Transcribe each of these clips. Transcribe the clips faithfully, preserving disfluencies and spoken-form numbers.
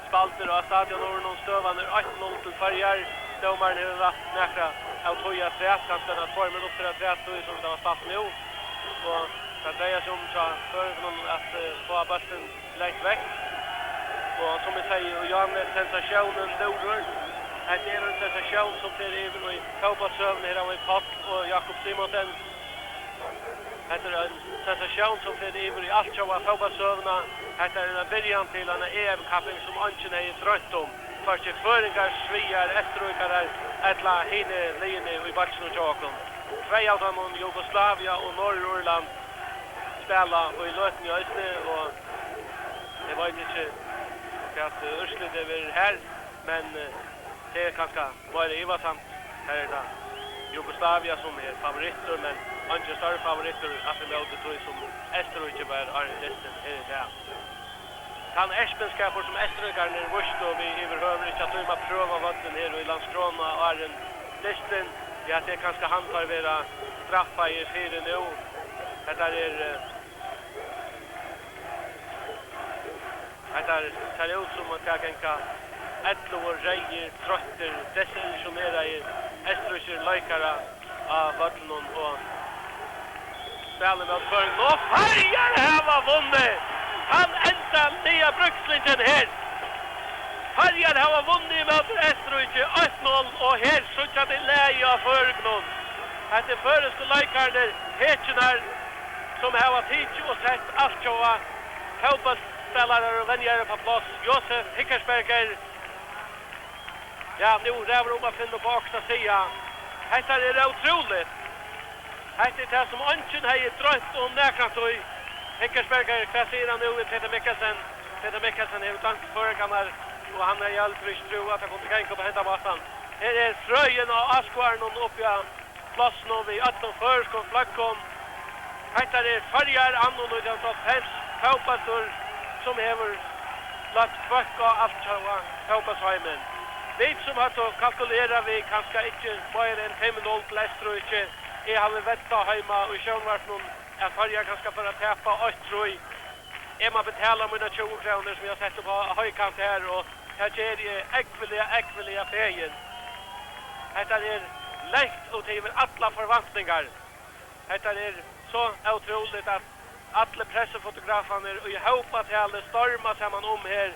Spældur á stadionurrinum, støðan er eitt null til Føroyar. Dómarin hevur rætt nakra av tíð afturat, kanska eina tveir minuttir afturat, tí sum tað var spælt nú. Og tað dreiar seg um hjá føroyingunum at, eh, fáa bóltin langt vekk. Og sum eg segði, og Jan, sensatiónin lúrir. Hetta er ein sensatión sum fer yvir í fótbóltssøguna. Her hava vit Páll og Jakob Simonsen. Hetta er ein sensatión sum fer yvir í altjóða fótbóltssøguna. Hetta er ein byrjan til eina E M-kapping sum eingin hevði droymt um. Hvørki føroyingar, sviar, eysturríkarar ella hini liðini í bólkinum hjá okkum. Tvey av teimum, Jugoslavia og Norðurírland, spæla í løtuni eisini, og eg veit ikki, hvat, eh, úrslitið verður her, men, eh, tað er kanska meira ivasamt. Her er tað Jugoslavia, sum er favorittur, men eingin størri favorittur aftur móti tí, sum Eysturríki var áðrenn dystin her í dag. Tann erpinskapur, sum eysturríkararnir vístu við yvirhøvur ikki at tíma at prøva vøllin her í Landskrona áðrenn dystin, ja, tað er kanska hann, teir verða straffaðir fyri nú. Hetta er, eh, Hetta sær út sum at tað ganga ellivu reyðir, troyttir, desillusjoneraðir eysturrískir leikarar á vøllinum og spæla móti Føroyum. Og Føroyar hava vunnið! Tann endaliga bríkslingin her. Føroyar hava vunnið móti Eysturríki eitt null, og her síggja tit lagið á føroyingunum. Hetta er føroysku leikararnir, hetjurnar, sum hava tikið og sett altjóða fótbóltsspælarar og venjarar upp á pláss. Josef Hickersberger. Ja, nú ræður um at finna upp á okkurt at siga. Hetta er ótrúligt. Hetta er tað, sum eingin hevði droymt um nakrantíð. Hickersberger, hvat sigur hann nú við Peter Mikkelsen? Peter Mikkelsen hevur dømt føroyingarnar, og hann hevði heldur ikki trúð, at tað kundi ganga upp á hendan mátan. Her er frøin á áskoðarunum uppi á plássinum við øllum føroyskum fløggum. Hetta er Føroyar anno nítjan hundrað og hálvfems, fótbóltur sum hevur lagt bøkk á altjóða fótbóltsheimin. Vit sum høvdu kalkulerað við kanska ikki meira enn fimm null til Eysturríki, eg havi veddað heima í sjónvarpinum, at Føroyar kanska fóru at tapa eitt trý. Eg má betala mínar tjúgu krónur, sum eg havi sett upp á hoykant her, og tað geri eg ógvuliga, ógvuliga fegin. Hetta er langt út yvir allar forvæntingar. Hetta er so ótrúligt, at allir pressefotografarnir í hópatali storma saman um her.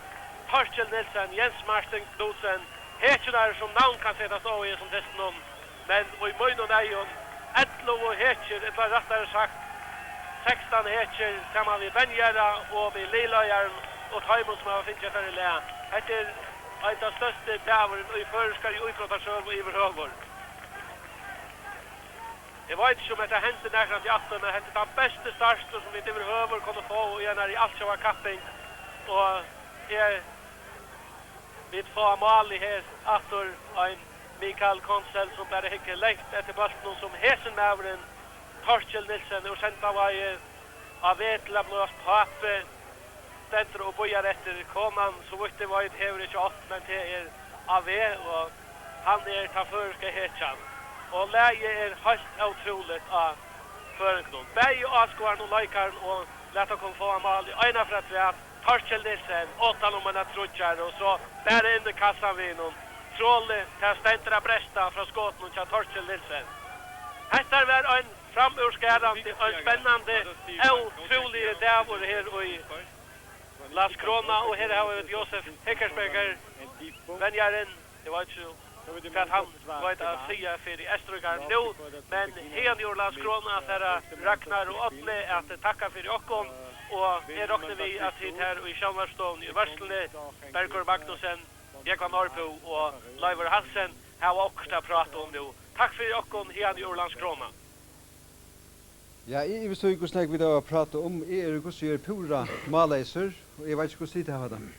Torkil Nielsen, Jens Martin Knudsen, hetjurnar sum navn kann setast á í hesum dystinum. Men í mínum eygum, ellivu hetjur, ella rættari sagt, sekstan hetjur, saman við venjara og við liðleiðaran og teimum, sum hava fingið hetta í lag. Hetta er ein tann størsti dagurin í føroyskari ítróttarsøgu yvirhøvur. Eg veit ikki, um hetta hendir nakrantíð aftur, men hetta er tann besti startur, sum vit yvirhøvur kunnu fáa í einari altjóða kapping. Og eg Vit fáa málið her aftur, ein Mikael Konsel, sum bara hyggur langt eftir bóltinum, sum hesin maðurin, Torkil Nielsen úr Sandavági, á veg til at blíva pápi, stendur og bíðar eftir. Konan, so vítt eg veit, hevur ikki átt, men tað er á veg, og hann er tann føroyska hetjan. Og lagið er heilt ótrúligt á føroyingunum. Bæði áskoðarin og leikarin, og lat okkum fáa málið eina ferð afturat. Torkil Nielsen, uttan um eina tríggjar, og so bara inn í kassan við honum. Trolið, tað stendur at bresta frá skotinum hjá Torkil Nielsen. Hetta var ein framúrskarandi, ein spennandi, ótrúligur dagur her í Landskrona, og her hava vit Josef Heckersberger, venjarin. Eg veit ikki, hvat hann veit at siga fyri Eysturríkar nú, men hiðani úr Landskrona fara Ragnar og Árni at takka fyri okkum, og eg rokni við, at tit her í sjónvarpsstovuni í Vørsluni, Bergur Magnussen, Jógvan Norrbo og Leivur Hansen, hava okkurt at práta um nú. Takk fyri okkum hiðani úr Landskrona. Ja, eg ivist í, hvussu nógv vit hava at práta um. Eg eri, hvussu eg eri, púra málleysur, og eg veit ikki, hvussu tit hava tað.